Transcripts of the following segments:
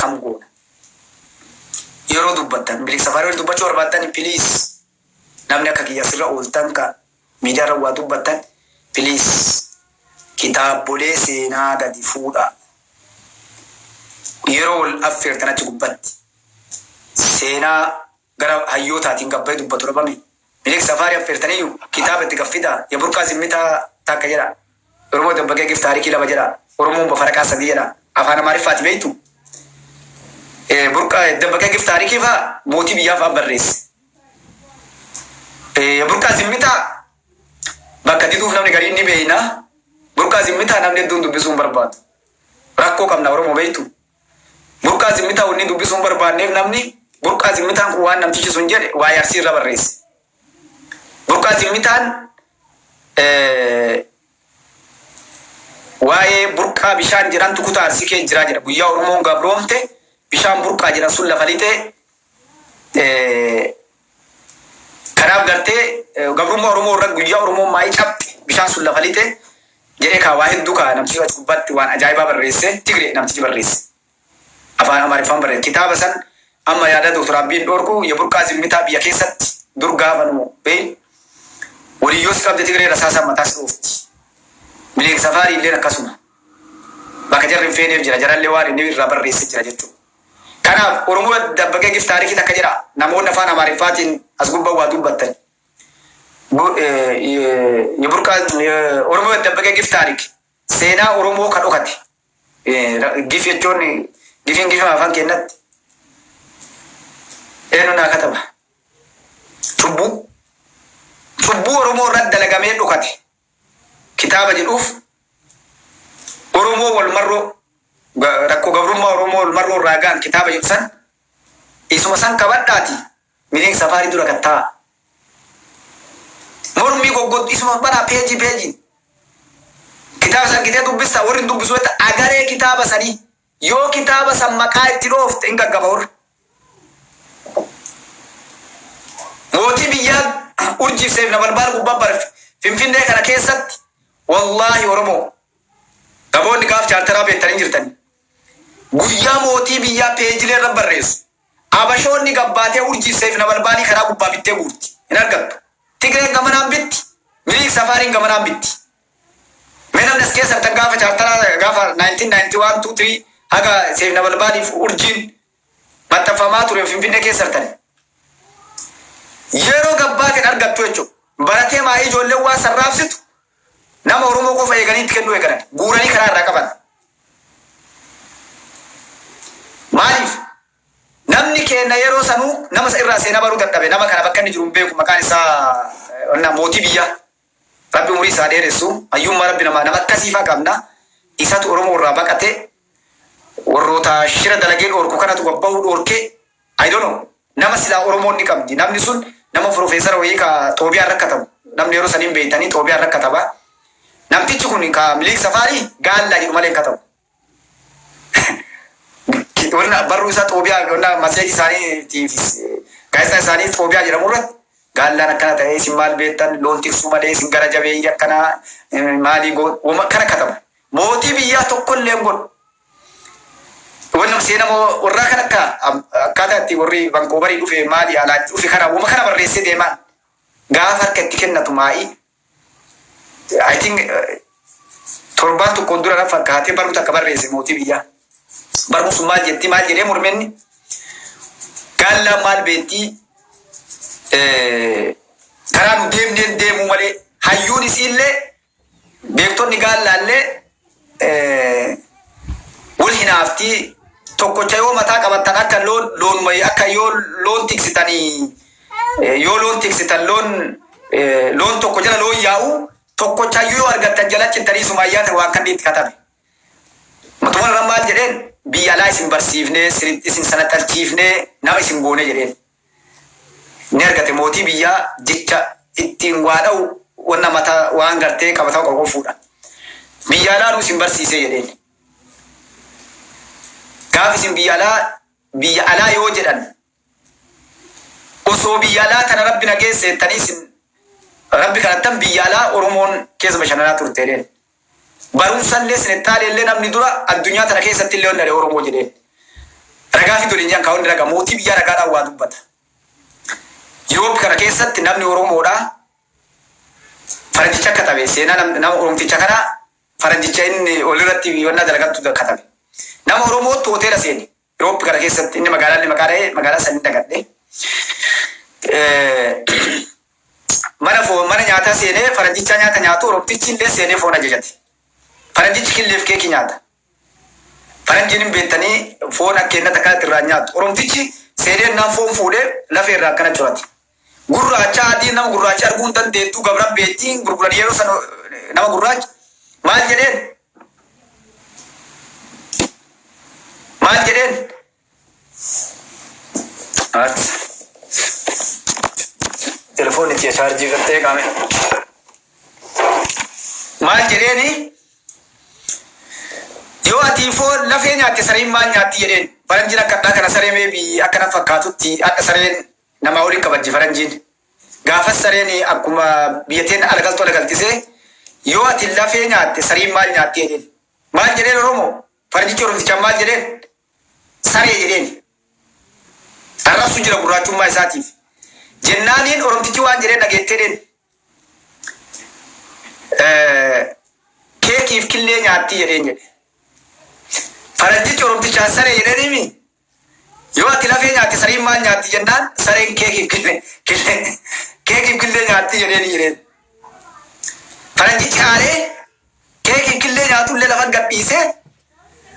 Akkam goona? Yeroo dubbattan Minilik Safaarii waliin dubbachuu barbaaddan, please, namni akka kiyya asirra ooltan, ka miidiyaa irra waa dubbattan, please, kitaabolee seenaa gadi fuudhaa. Yeroo wal affeertan achi gubbatti seenaa gara hayyootaatiin gabbayee dubbatu dhabame. Minilik Safaarii affeertaniyyuu kitaaba itti gaffidaa. የቡርቃ ዝምታ takka jedha. Oromoo dabbaqee gif taarikii lama jedha. Oromoon bafaraqaa sadii jedha. Afaan Amaariffaati beektu. Burqaa dabbaqee gif taarikii faa mootii biyyaa faa barreesse. የቡርቃ ዝምታ bakka diduuf namni gariin ni beeyna. Burqaa zimmitaa namni hedduun dubbisuu hin barbaadu. Rakkoo qabna Oromoo, beektu. Burqaa zimmitaa wanni dubbisuu hin barbaanneef, namni burqaa zimmitaan kun waan namtichi sun jedhe waa Arsii irra barreesse. Burqaa zimmitaan waa'ee burqaa bishaan jedhantu kutaa Arsii kee jiraa jedha. Guyyaa Oromoon gabroomte bishaan burqaa jedhan sun lafa lixee, kanaaf gartee gabrummaa Oromoo irra guyyaa Oromoon maayii cabxe bishaan sun lafa lixe jedhee kaa waa hedduu kaa namtichi achi gubbaatti waan ajaa'ibaa barreesse. Tigree namtichi barreesse. Afaan Amaariffaan barreesse. Kitaaba san amma yaada Dr. Abbiin dhorku የቡርቃ ዝምታ biyya keessatti dur gaafa nu bee waliyyoo si qabde Tigree rasaasaan mataa si dhoofti. Minilik Safaarii illeen akkasuma. Bakka jarri hin feeneef jira, jarallee waan inni irraa barreesse jira jechuudha. Kanaaf Oromoo dabbaqee gif taarikii takka jedha, namoonni afaan Amaariffaatiin as gubbaa waa dubbattan. የቡርቃ Oromoo dabbaqee gif taarik seenaa Oromoo ka dhokate. Gif jechuun gifiin gifa afaan kennatti. Eenyu naa kataba? Cubbuu. Cubbuu Oromoo irratti dalagamee dhokate. Kitaaba jedhuuf Oromoo wal marroo rakkoo gabrummaa Oromoo wal marroo irraa ga'an kitaaba jedhu san isuma san qabadhaati Minilik Safaarii dura kattaa. Mormii goggod isuma banaa peejii peejiin. Kitaaba san kitee dubbista, warri hin dubbisu jetta agaree kitaaba sanii yoo kitaaba san maqaa itti dhoofte hin gaggaba warri. Mootii biyyaa urjiif seef nabalbaal gubbaa barfe Finfinnee kana keessatti, wallaahi Oromoo gaboonni gaaf chaartaraa beektanii jirtanii. Guyyaa mootii biyyaa peejilee irra barreessu. Abashoonni gabbaatee urjiif seef nabalbaalii karaa gubbaa bittee guurti. Hin argattu. Tigreen gamanaan bitti. Minilik Safaariin gamanaan bitti. Mee namni as keessa artan gaafa chaartaraa gaafa 1991 2 3 haga seef nabalbaaliif urjiin maxxanfamaa ture Finfinnee keessa artan. Yeroo gabbaateen argattu jechuudha. Baratee maayii ijoolleen waan sarraabsitu nama Oromoo qofa eeganii itti kennuu eegalan. Guuranii karaa irraa qaban. Maaliif? Namni keenya yeroo sanuu nama irraa seenaa baruu dadhabe. Nama kana bakka inni jiru hin beeku. Maqaan isaa mootii biyyaa. Rabbi umurii isaa dheeressu. Hayyummaa Rabbi nama nama akkasiifaa qabna. Isatu Oromoo irraa baqate, warroota shira dalagee dhoorku kanatu gabbahuu dhoorkee, I don't know. Nama silaa Oromoon ni qabdi. Namni sun nama profeesara wayii ka Xoobiyaa rakkatamu. Namni yeroo saniin beektanii Xoobiyaa rakkataba. Namtichi kun ka Minilik Safaarii gaallaa jedhu malee hin katabu. Wanna barruu isaa Xoobiyaa, wanna maseetii isaanii, gaazexaa isaanii Xoobiyaa jedhamu irratti gaallaan akkana ta'ee, isin maal beektan, loon tiksuu malee, isin gara jabeeyyii akkanaa maalii goo kana kataba. Mootii biyyaa tokko illee hin godhu. Wanni seenaa warraa kan akka akkaataa itti warri Vankoovarii dhufe, maali alaa dhufe, kana wama kana barreessee deemaan gaafa harka itti kennatu maa'ii, I think torbaan tokkoon dura fakkaatee barruu takka barreesse mootii biyyaa. Barruun sun maal jetti, maal jedhee mormenni? Gaallaan maal beektii, karaa nu deemneen deemuu malee, hayyuun isiillee beektonni gaallaallee wal hinaaftii, tokkocha yoo mataa qabattan akka loon loonuma akka yoo loon tiksitanii, yoo loon tiksitan loon loon tokko jala loon yaa'u, tokkocha yoo argattan jala cintanii sumaayyaa ta'e waan kan itti katabe. Mootummaan irra maal jedheen? Biyya alaa isin barsiifnee, isin sana xalchiifnee, nama isin goone jedheen. Ni argate mootii biyyaa jecha ittiin waa dha'u, wanna mataa waan gartee qabataa qabu fuudha. Biyya alaa nu isin barsiisee jedheen. Gaaf isin biyya alaa yoo jedhan, osoo biyya alaa kana Rabbi na geesse jettanii isin Rabbi kadhattan, biyya alaa Oromoon keessa bashannanaa turte jedheen. Barumsallee sinexxaalee illee namni dura addunyaa tana keessatti illee onnare Oromoo jedheen. Ragaa fi tole hin kaa'uun ragaa mootii biyyaa ragaadhaan waa dubbata. Yuroop kana keessatti namni Oromoodhaa faranjicha katabe, seenaa nama Oromticha kana faranjicha inni olirratti yonnaa dalagattu katabe. Nama Oromootti hoteela seeni. Yuroop kana keessatti inni magaalaa inni maqaa dha'ee magaalaa sanii dagadhe. Mana foon mana nyaataa seenee faranjicha nyaata nyaatu, Oromtichi illee seenee foon ajajate. Faranjichi killeef keekii nyaata. Faranjiin hin beektanii, foon akka kennata akkanatti irraa nyaatu. Oromtichi seenee naan foon fuudhee lafee irraa akkana curate. Gurraacha adii nama gurraacha arguu hin dandeettu, gabran beettiin gurguran yeroo sana nama gurraacha. Maal jedheen? Maal jedheen? Ati. Telefoonni kiyya chaarjii irratti qaame. Maal jedheeni? Yoo ati foon lafee nyaatte, sareen maal nyaatti jedheen. Faranjiin akka addaa kana saree meebii akkana fakkaatutti hadha sareen namaa waliin kabajji faranjiin. Gaafas sareen akkuma biyya teen alagaltu alagaltisee, yoo ati lafee nyaatte sariin maal nyaatti jedheen. Maal jedheen Oromoo? Faranjichi Oromtichaan maal jedheen? Saree jedheen. Arrabsu jira gurraachummaa isaatiif. Jennaaniin Oromtichi waan jedheen dhageettee dheen. Keekiif killee nyaatti jedheen jedhe. Faranjichi Oromtichaan saree jedheenimi, yoo ati lafee nyaatte sariin maal nyaatti jennaan, sareen keekiif killee nyaatti jedheen jedheen. Faranjichi aaree keekiif killee nyaatu illee lafa gadhiisee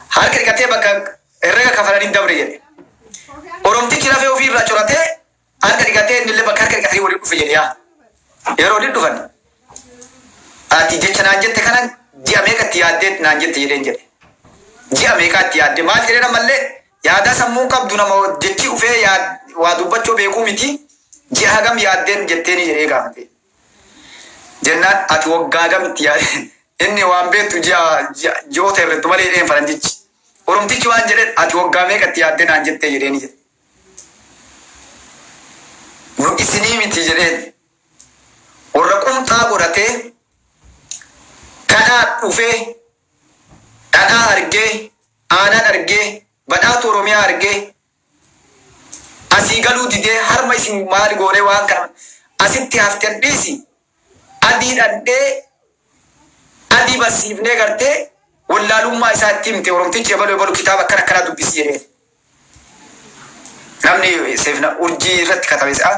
harka dhiqatee bakka herrega kafalanii dabre jedhe. Oromtichi lafee ofii irraa coratee harka dhiqatee inni illee bakka harka dhiqatanii waliin dhufe jedhe yaa. Yeroo waliin dhufan, ati jecha naan jette kana ji'a meeqatti yaaddee naan jette jedheen jedhe. Ji'a meeqaatti yaadde maal jedheen? Ammallee yaadaa sammuu qabdu nama jechi dhufee waa dubbachuu beekuu miti, ji'a hagam yaaddeen jetteeni jedhee gaafate. Jennaan ati waggaa gamitti yaadde, inni waan beektu ji'a ji'oota irratti malee jedheen faranjichi. Oromtichi waan jedheen, ati waggaa meeqatti yaaddee naan jettee jedheeni jedhe. Nu isinii miti jedheen. Warra qumxaa godhatee kadhaa dhufee, dhadhaa argee, aanaan argee, badhaatu Oromiyaa argee asii galuu didee, harma isin maali goonee waan kana asitti haftan dhiisi, adii dhandhee adii barsiifnee gartee wallaalummaa isaa itti himte. Oromtichi ebalu ebalu kitaaba akkana akkanaa dubbisi jedheen. Namni seefna urjii irratti katabe si'a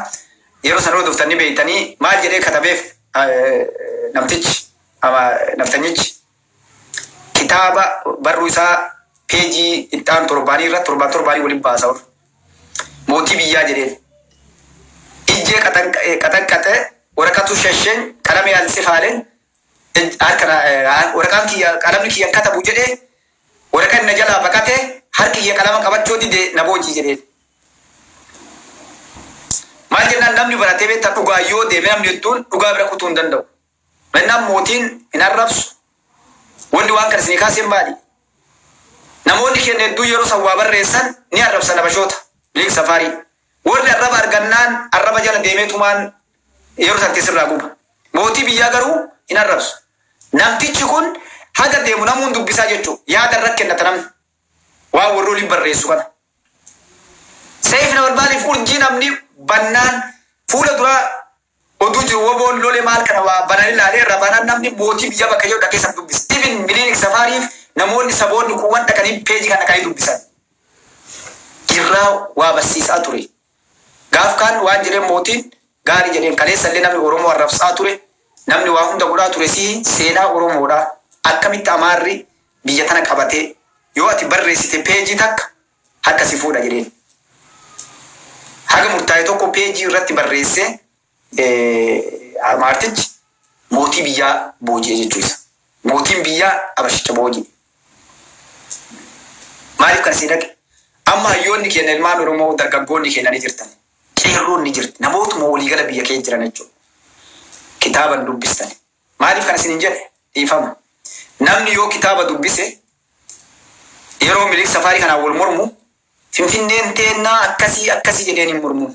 yeroo sana hordoftan ni beektanii. Maal jedhee katabeef namtichi naftanyichi? Kitaaba barruu isaa peejii itti aanu torbaanii irratti torbaan torbaanii waliin baasa oolu. Mootii biyyaa jedheen. Ijjee qaxanqaxe waraqatu shesheen qalame yaalsifaaleen harka waraqaan kiyya qalamni kiyya katabu jedhee, waraqaan na jalaa baqate, harki kiyya qalama qabachuu dide, na boojii jedheen. Maal jennaan, namni baratee beektaa dhugaa yoo deeme namni hedduun dhugaa bira kutuu hin danda'u. Mannaan mootiin hin arrabsu. Wanni waan kana isinii kaaseen maali? Namoonni keenya hedduu yeroo san waa barreessan ni arrabsan habashoota. Liig safaarii. Warri arraba argannaan arraba jala deemeetumaan yeroo san sirraa guba. Mootii biyyaa garuu hin arrabsu. Namtichi kun haga deemu namuun dubbisaa jechuudha. Yaada irra kennata namni. Waan warri waliin barreessu kana. Seif Nabalbaaliif urjii namni bannaan fuula duraa oduu jiru woboon lole maal kana waa bananii ilaalee irra banaan namni mootii biyya bakka jiru dhaqee san dubbisa. Even Milinik Safaariif namoonni saboonni kuuwwan dhaqanii peejii kana dhaqanii dubbisan. Irraa waa barsiisaa ture. Gaaf kaan waan jedheen mootiin, gaarii jedheen, kaleessa illee namni Oromoo arrabsaa ture. Namni waa hunda godhaa ture, si seenaa Oromoodha. Akkamitti Amaarri biyya tana qabatee, yoo ati barreessite peejii takka harka si fuudha jedheen. Haga murtaa'e tokko peejii irratti barreessee Amaartichi mootii biyyaa booji'e jechuu isa. Mootiin biyyaa Abashicha booji'e. Maaliif kan isin dhaqe? Amma hayyoonni keenya, ilmaan Oromoo, dargaggoonni keenya ni jirtan. Qeerroon ni jirti. Namootuma waliigala biyya keessa jiran jechuudha. Kitaaban dubbistan. Maaliif kan isin hin jedhe? Dhiifama. Namni yoo kitaaba dubbise yeroo Miliik Safaarii kanaan wal mormu, Finfinneen teennaa akkasii akkasii jedheen hin mormu.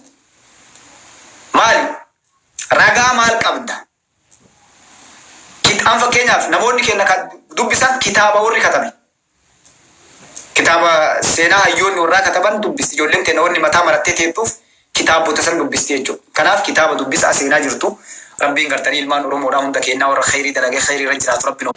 Maali? Ragaa maal qabda? An fakkeenyaaf namoonni keenya kan dubbisan kitaaba warri katame. Kitaaba seenaa hayyoonni warraa kataban dubbisti. Ijoolleen teenya wanni mataa marattee teettuuf kitaabota san dubbisti jechuudha. Kanaaf kitaaba dubbisaa seenaa jirtu. Rabbiin gartanii ilmaan Oromoodhaa hunda kennaa warra khayrii dalagee khayrii irra jiraatu Rabbiin.